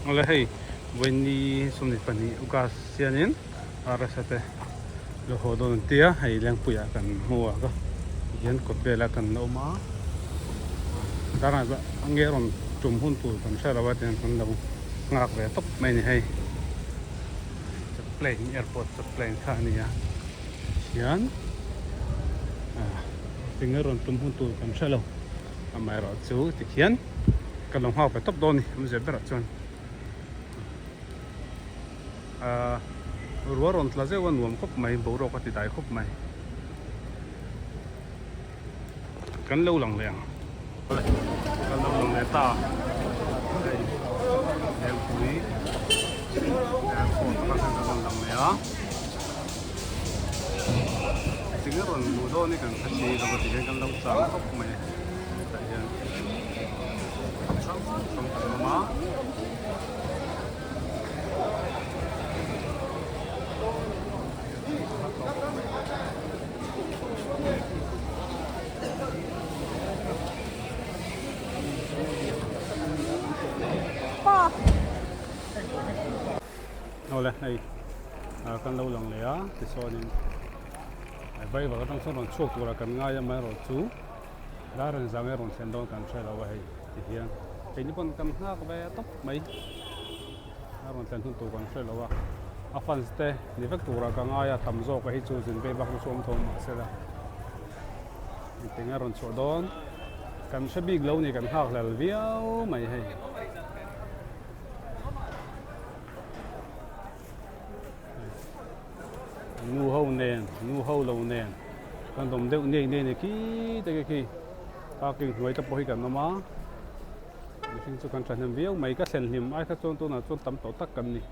Awle hei vawiin 22 August hianin RSA te lo haw dawn an tia hei Lengpuiah kan hmu a ka tihian kawt velah kan la awm a darah nge rawn tum hun tur kan hre lo a tihian kan lo nghak ve tawp mai a ni hei plane airport chu plane kha a ni a hian ah tinge rawn tum hun tur kan hre lo amaherawh chu tikhian kan lo nghak ve tawp dawn a ni awmzia berah chuan ah ruah rawn tla zeuh a nuam khawp mai boruak a ti dai khawp mai. Kan lo lang leh ang. Kan lo lang leh ta. Hei Lengpui airport a kan rawn lang leh a. Tinge rawn luh dawn hi kan hre si lo a tihian kan lo chang khawp mai. Tah hian hrang hrang kan awm a. Awle hei kan lo lang leh a tichuanin driver atang sawn rawn chhuak tura kan ngai a amaherawhchu dar an zang e rawn thlen dawn kan hre lo a hei tihian keini pawn kan nghak ve tawp mai. A rawn thlen hun tur kan hre lo a, a fans te ni vek turah ka ngai a, tam zawk a hi chu zin vei bak chu awm tho mah se la, engtin a rawn chhuah dawn kan hre bik lo ni kan nghak hlel viau mai hei. Nu ho nen, nu ho lo nen kan awm deuh nei nei ni khi te khi parking hnuai te pawh hi kan awm a. Mihring chu kan thahnem viau mai ka thlen hlim ai kha chuan tunah chuan tam tawh tak kan ni.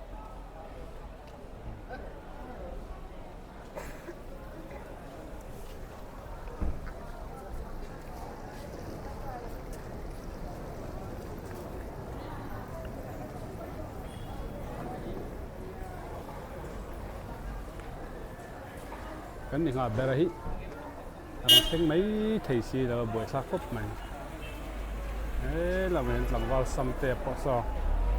Kan ni nghah ber a hi. A rawn thleng mai thei si lo a buaithlak khawp mai. He lamah hian tlangval sam te pawh saw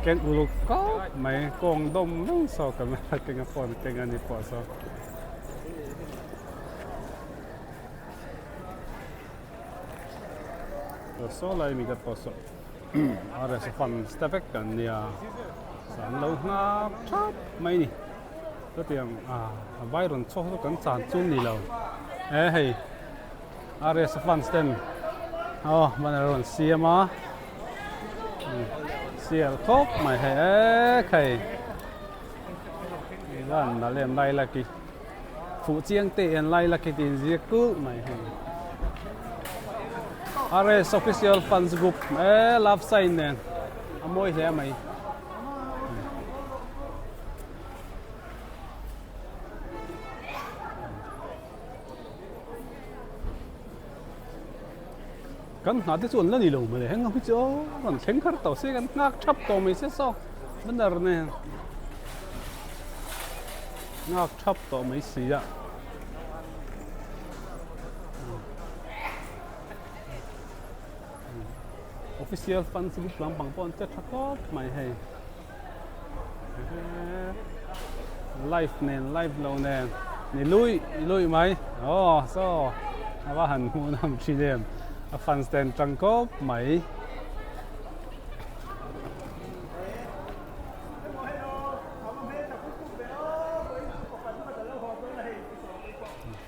keng uluk khawp mai kawng dawm mai saw camera keng a phone keng a ni pawh saw. Saw lai mi te pawh saw RS fans te vek an nia an lo nghak thap mai ni. Chutiang a vai rawn chhuak chu kan chan chu ni lo e hei RS fans ten aw banner a rawn siam a sial khawp mai hei e khai lan na lem lai la ki fuh chiang te en lai la ki tin ziak kulh mai hei RS official fans group e love sign nen a mawi hle mai. Kan hna te chu an la ni lo mawle heng ang hi chu aw rawn thleng har tawh se kan nghak thap tawh mai se saw banner nen nghak thap tawh mai si a. Official fans group lampang pawh an che tha khawp mai hei. Live nen live lo nen ni lui lui mai aw saw a va han hmuh nawm thin em a fans ten tang khawp mai.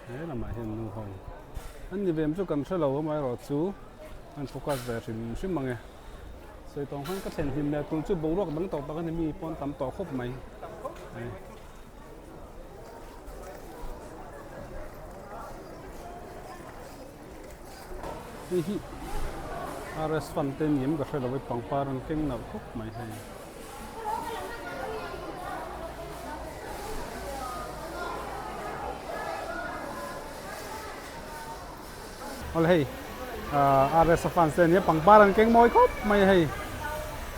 He lamah hian nu ho an ni ve chu kan hre lo amaherawhchu an focus ve hrim hrim ang e. Sawi tawng khan ka thlen hlim leh tun chu boruak dang tawh tak a ni mi pawn tam tawh khawp mai. Hei hi RS fan te ni em ka hre lo a pangpar an keng nalh khawp mai hei. Awle hei RS a fans te ania pangpar an keng mawi khawp mai a hei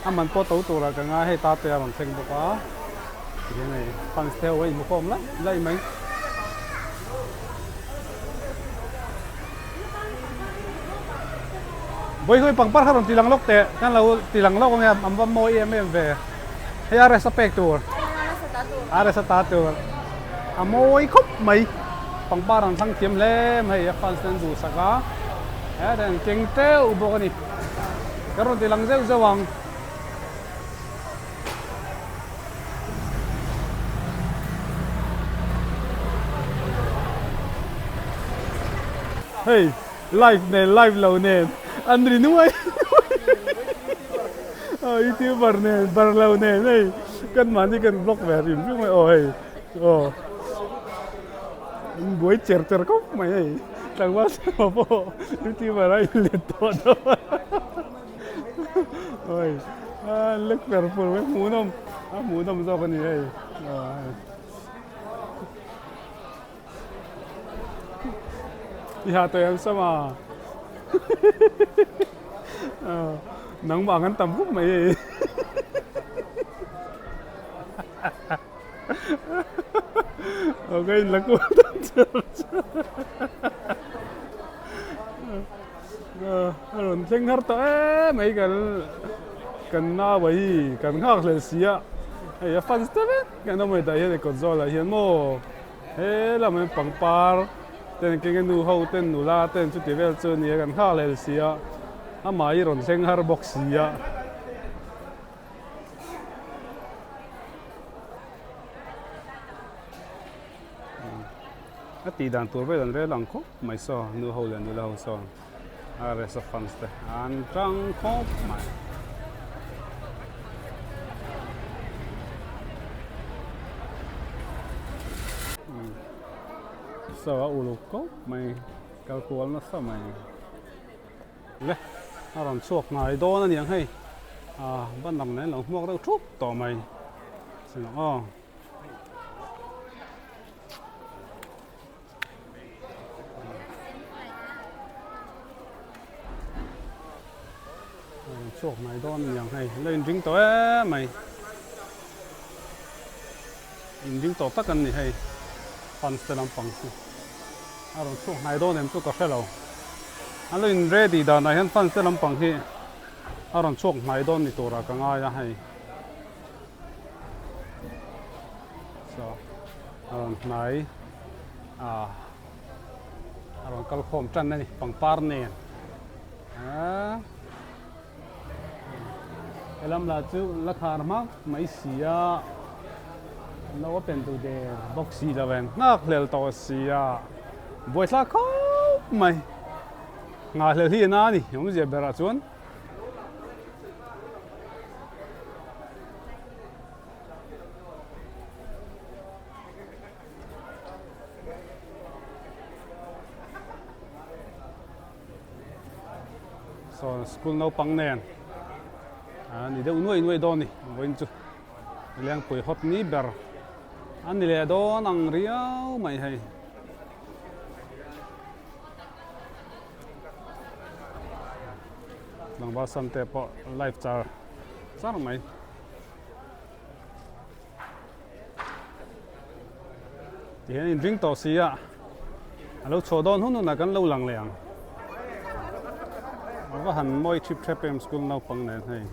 a man pawh to turah ka ngai hei tate a rawn thleng bawk a tihian hei fans te ho a inhmukhawm laih laih mai. Vawi hawi pangpar kha rawn ti lang lawk teh kan lo ti lang lawk ange an va mawi em em ve. Hei RS a pek tur. RS a ta tur. A mawi khawp mai. Pangpar an thlang thiam hle mai hei a fans te an duhsak a. Hetah hian keng teuh bawk a ni. Ka rawn ti lang zeuh zeuh ang. Hei live nen live lo nen an ri nuai nuai youtuber nen bar lo nen hei kan mahni kan vlog ve rim rim mai aw hei aw an buai cher cher khawp mai hei tlangval sema pawh youtuber a inlet tawh dawn. Oi a lek per pur mai hmuhnawm a hmuhnawm zawk a ni hei i ha tawih ang sama nangmah ang an tam khawp mai hei okay la kual tan char char A rawn thleng har tawh em mai kan kan nau a hi kan nghak hlel si a hei a fans te vek kan awm a tah hian kawt zawlah hian maw he lamah hian pangpar ten keng a nu ho ten nula ten chuti vel chu a ni a kan nghak hlel si a amah hi rawn thleng har bawk si a. A tih dan tur vel an rel ang khawp mai saw nu ho leh nula ho sawn RS a fans te an tang khawp mai. Saw a uluk khawp mai kal kual nasa mai le a rawn chhuak ngai dawn a niang hei ah banner nen lo hmuak deuh thup tawh mai aw. Chhuak mai dawn a niang hei la inring tawh em mai inring tawh tak an ni hei fans te lampang chu a rawn chhuak hnai dawn em chu ka hre lo a lo in ready danah hian fans te lampang hi a rawn chhuak hnai dawn ni turah ka ngai a hei. Saw a rawn hnai a a rawn kal khawm tan a ni pangpar nen ah helam lah chu la khar hmak mai si a no a pen duh der bawk si lo em nghak hlel tawh si a buaithlak khawp mai nghah hlel hi a na a ni awmzia berah chuan. Saw school naupang nen a ni deuh nuai nuai dawn a ni vawiin chu lengpui hawt ni ber a ni leh dawn ang riau mai hei. Tlangval sam te pawh live char char mai. Tihian in ring tawh si a, a lo chhuah dawn hun hunah kan lo lang leh ang. A va han mawi thip thep em school naupang nen hei.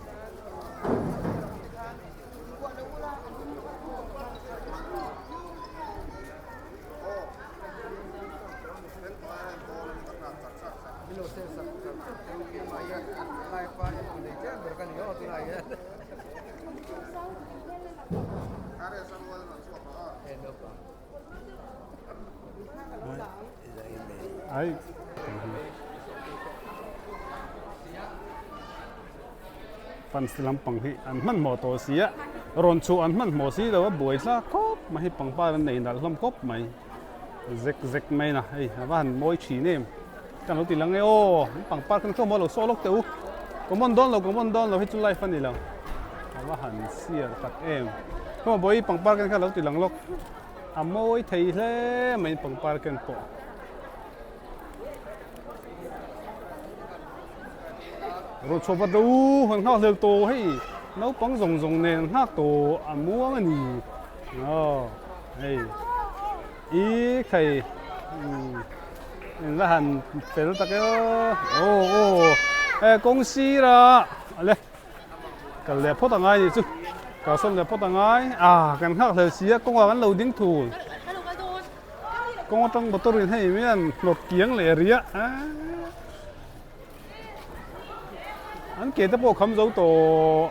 Ai. Fans lampang hi an hmanhmawh tawh si a, rawn chhuah an hmanhmawh si lo a buai thlak khawp mai hi pangpar an nei nalh hlawm khawp mai. Zek zek mai na hei a va han mawi thin em ka lo ti lang e aw an pangpar khan tlawm lo saw lawk teh u common dawn lo common dawn lo hi chu life a ni lo a va han siar tak em khawma bawi pangpar khan kha lo ti lang lawk a mawi thei hle mai pangpar ken pawh. Rawn chhuah vat rawh u, han nghak hlel tawh hei naupang zawng zawng nen an nghak tawh a muang a ni aw hei i khai in la han fel tak e aw aw e kawng sir a ale kal leh phawt a ngai ni chu. Kalsawn leh phawt a ngai. Ah kan nghak hlel si a kawngah kan lo ding thul. Kawng atang motor in hei mian hnawt kiang leh riah. An ke te pawh kham zo tawh.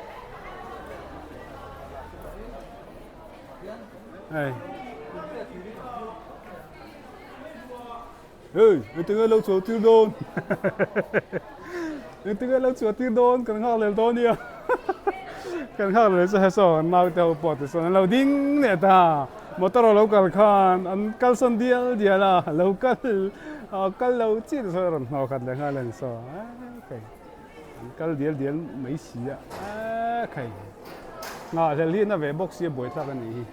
Hei. Hei, engtinge lo chhuah tir dawn? Engtinge lo chhuah tir dawn? Kan nghak lel dawn nia. Kan nghak lel chu hesaw an naute ho pawh tichuan an lo ding leh ta. Motor a lo kal khan an kalsawn dial dial a, lo kal kal lo chiah tichuan a rawn hnawh khat leh nghal a ni saw. An kal dial dial mai si a, khai. Nghahhlelh hi na ve bawk sia buaithlak a nih hi.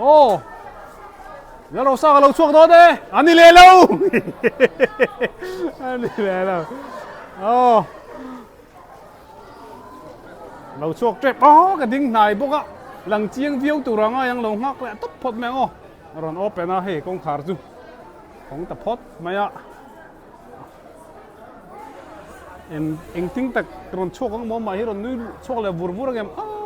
Aw Lal Rosa ka lo chhuak dawn e a ni leh lo a ni leh lo aw lo chhuak tep aw ka ding hnai bawk a lang chiang viau tur anga yang lo nghak leh tawp phawt mai ang aw a rawn open a hei kawngkhar chu kawng ta phawt mai a. Eng engtin tak rawn chhuak ang maw mah hi rawn nui chhuak leh vur vur ang em aaa.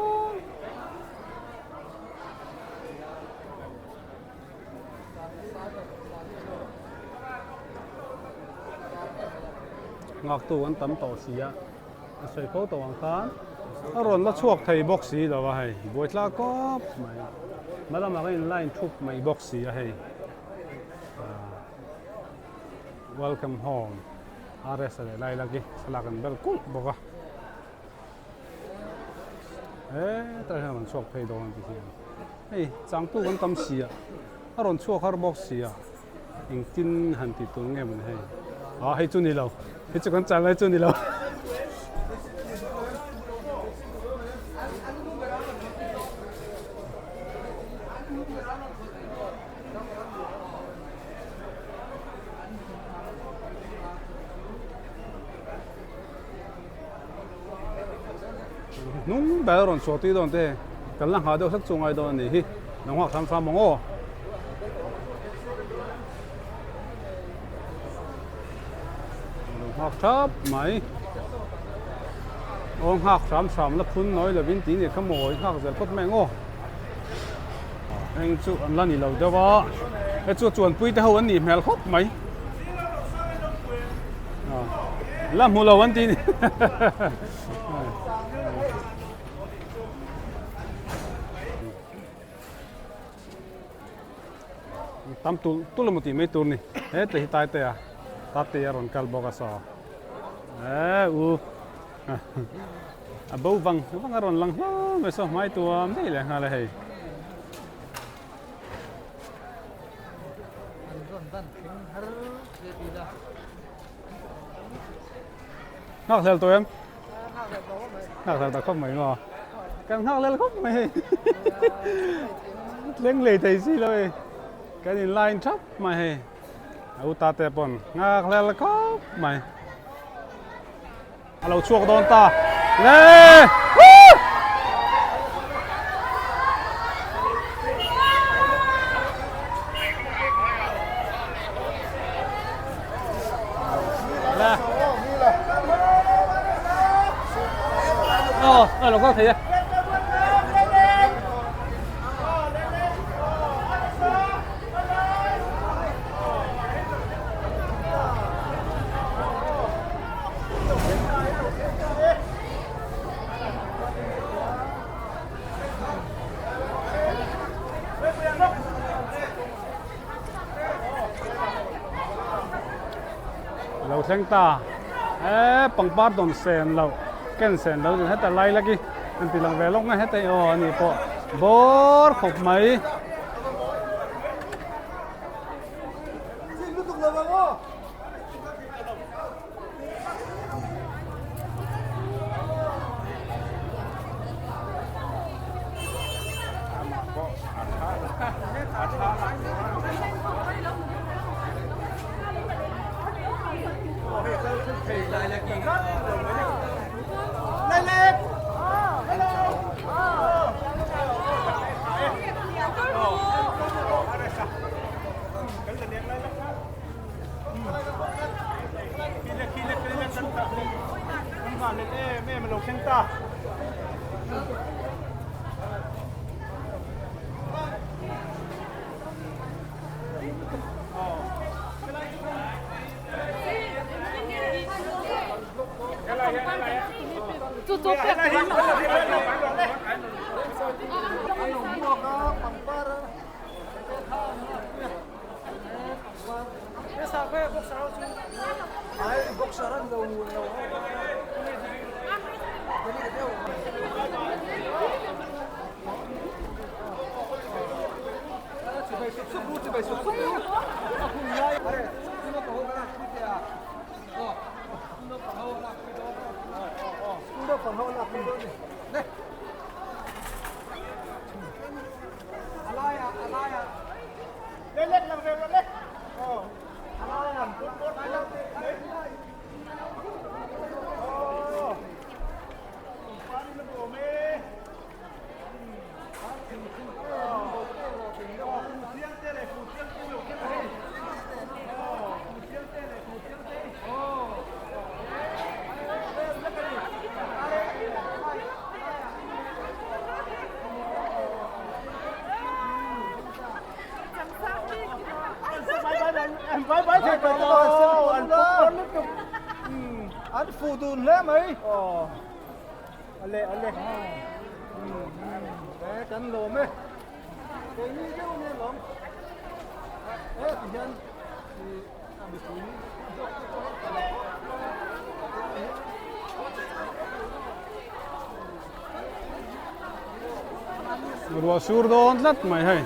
Nghaktu an tam tawh si a, a sawi fo tawh ang khan a rawn la chhuak thei bawk si lo a hei buaithlak khawp mai hma lamah khan in line thup mai bawk si a hei. Welcome home RS leh Laila khi thlalak an bel kulh bawk a hetlai hian a rawn chhuak phei dawn a ti hian hei changtu kan tam si a a rawn chhuak har bawk si a engtin han ti tur nge maw ni hei ah hei chu ni lo hei chu kan chan lai chu ni lo. Hnung ber a rawn chhuah tui dawn te kan la nghah deuh hlek chu ngai dawn a nih hi lo nghak hram hram ang aw. Lo nghak thap mai. Aw nghak hram hram la phun nawi lovin tih ni kha mawi nghak zel phawt mai ang aw. Heng chu an la ni lo deuh a, he chu chuanpui te ho an nih hmel khawp mai. La hmu lo an ti ni. Tam tul tul emaw tih mai tur ni. He te hi tai te a, ta te a rawn kal bawk a saw. E u. A bo vang vang a rawn lang hlauh mai saw hmai tuam daih leh nghal a hei. Nghak hlel tawh em? Nghak hlel ta khawp mai maw? Kan nghak hlel khawp mai hei. Tleng lei thei si lo hei. Kan in line thap mai hei. A u ta te pawn nghak hlel khawp mai. A lo chhuak dawn ta le le ờ ờ lo có thei a Lo thleng ta e pangpar dawn sen loh ken sen lo chu heta lai laki an ti lang ve lawk mai heta aw ani pawh bawr khawp mai. Nghahhlelh em em a lo thleng ta. An fu dun hle mai. Ale ale. E kan lawm e. Keini deuh nia lawm. E ti hian i a mipui zawk te pawh Ruah sur dawn tlat mai hei.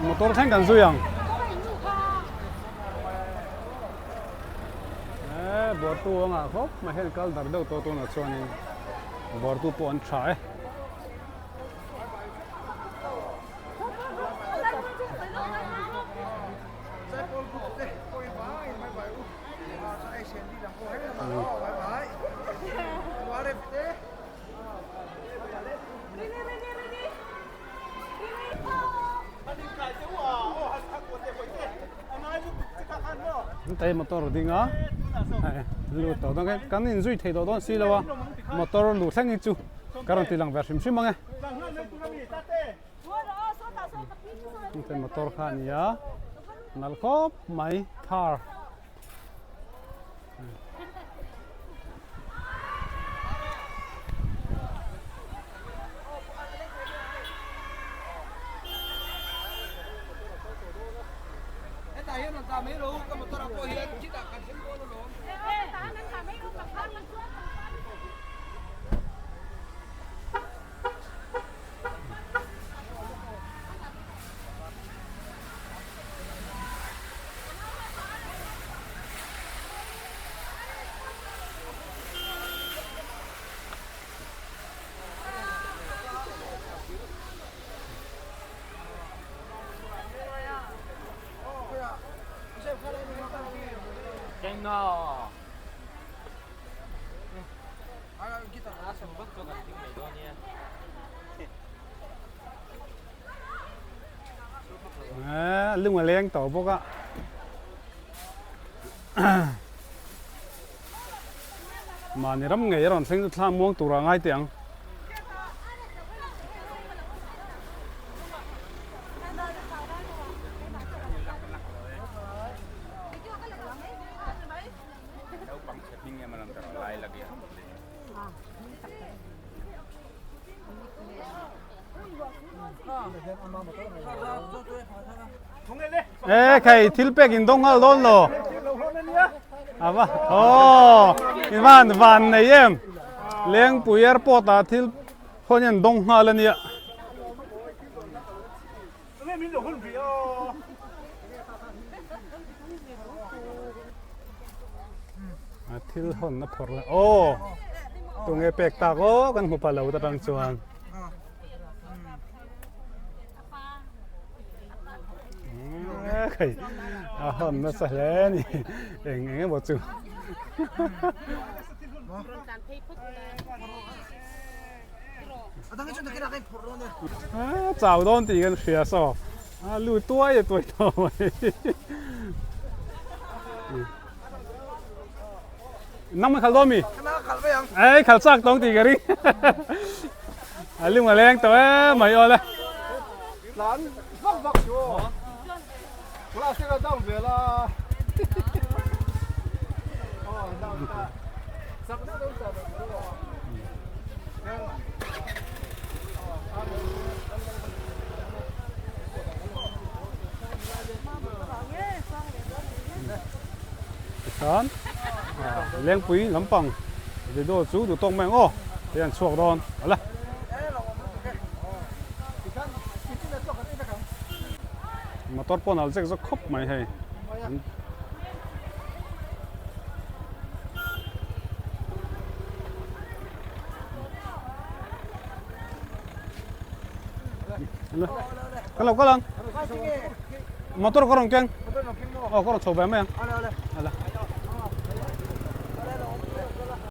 Motor thleng kan zui ang. E bawrtu a ngah khawp mai hei kal dar deuh tawh tunah chuanin bawrtu pawh an tha e. Hei motor ding a hei lut tawh dawn kan inzui thei tawh dawn si lo a motor luh thleng hi chu ka rawn ti lang ve hrim hrim ang e hei motor kha a ni a nalh khawp mai car. lung a leng tawh bawk a. Mahni ram ngei a rawn thleng chu thla muang tur a ngai teh ang. E khai thil pek in dawng nghal dawn lo. Ava oh in van van nei em. Lengpui airport ah thil khawn hian dawng nghal ania. A thil hawn a phawrh la aw tunge pek tak aw kan hmu pha lo ta tang chuan a hawn nasa hle a ni eng eng emaw chu. Chau dawn tih kan hria saw a lu tuai a tuai tawh mai nang mai khal dawn mi ei khal chak tawng tih ka ring a lung a leng tawh em mai aw le tlan vak vak chu class te ka down ve la oh down ta sak deuh deuh ta Tikhan Lengpui lampang video chu duh tawk mai ang aw hei an chhuak dawn ala. Motor pawh nal zek zawk khawp mai hei. Ka lo kal ang. Motor ka rawn keng. Aw ka rawn chho ve mai ang. Ala.